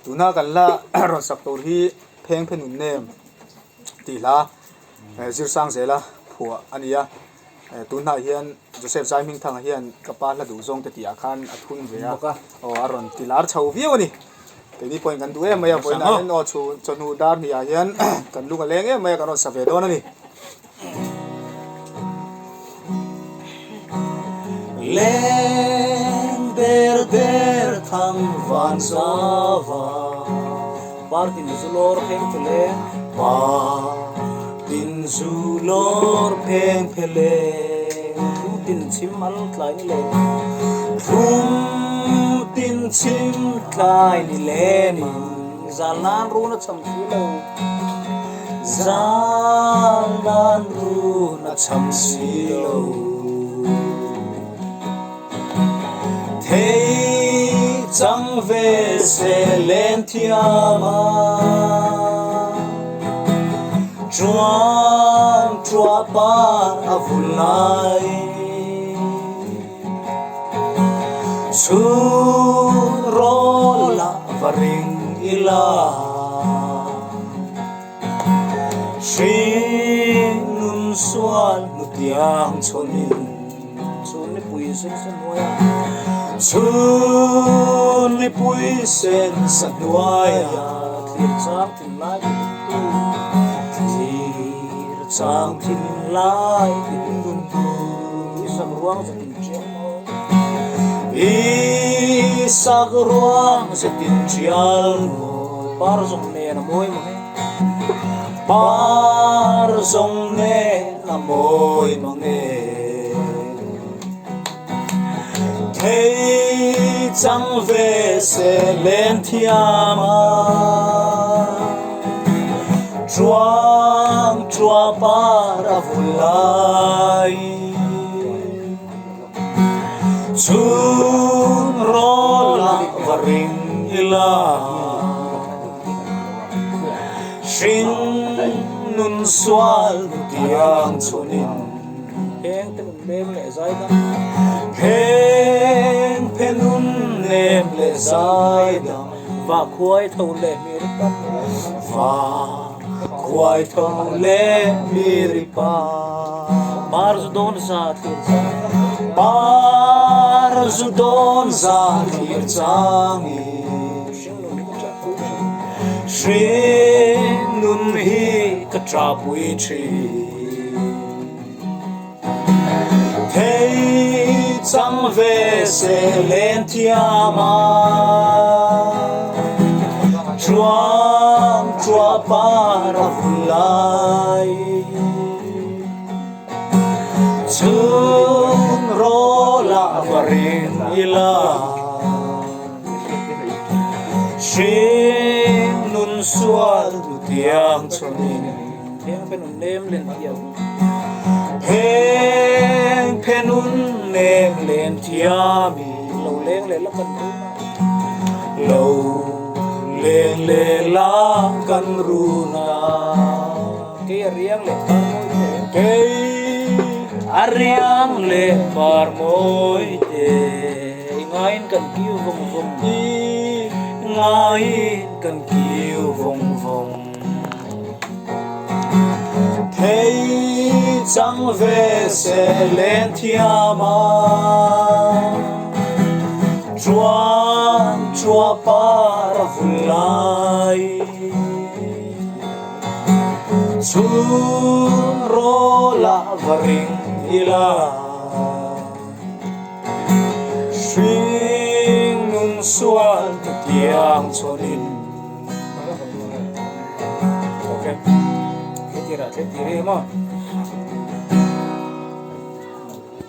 Tuna kan la rawn sak tur hi Pheng Phe Nun Nem tih hla Zirsang zela phuah a ni a. Tunah hian Joseph Zaihmingthanga hian ka pa hla duh zawng te tih ah khan a thun ve a, aw a rawn ti lar chho viau a ni. Keini pawhin kan duh em mai a, vawiinah hian aw chhu chawhnu dar hnih ah hian kan lung a leng em mai a, kan rawn sa ve dawn a ni. Leng der der thang van zava. Partin zu lawr pheng che le. Partin zu lawr pheng phe le. Thum tin chhim al tlai ni len. Thum tin chhim tlai ni lenin. Zal nan run a cham si lo. Zal nan run a cham si lo. Thei chang ve se len thiam a, Chuang ṭuah par a vul lai. Chhun rawl ah va ring ila, Hring nun sual hnutiang chhawn in. Chhun mipui sen sa hnuai a. Chhun mipui sen sa hnuai a. Thlir chang thin lai ti dum tu. Thlir chang thin lai ti dum tu. I sak ruang zatin tial maw. I sak ruang zatin tial maw. Par zawng nen a mawi mang e. Par zawng nen a mawi mang e. Thei chang ve se len thiam a, Chuang chua par a vul lai. Chhun rawl ah va ring ila, Hring nun sual tiang chhunin. Pheng te nun nem leh zai dam. Pheng phe nun nem leh zai dam. Va khuai tho leh mi ri pa. Va khuai tho leh mi ri pa. Par zu dawn za thlir chang. Par zu dawn za thlir changin. Hring nun hi ka ṭahpui ṭhin. Thei chang ve se len thiam a, Chuang chua par a vul lai. Chhun rawl ah va ring ila. Hring nun sual tiang chhunin. Pheng phe nun nem len thiam. Pheng phe nun nem len thiam i. Lo leng leh la kan run a. Lo leng leh la kan run a. Kei a riang leh par mawi te. Kei a riang leh par mawi te. I ngaiin kan kiu vawng vawng. I ngaiin kan kiu vawng vawng. Thei chang ve se len thiam a, Chuan chua par a vul lai. Chhun rawl ah va ring ila. Hring nun sual ka tiang chhawnin. Ok, he tirah thlen tir hi maw?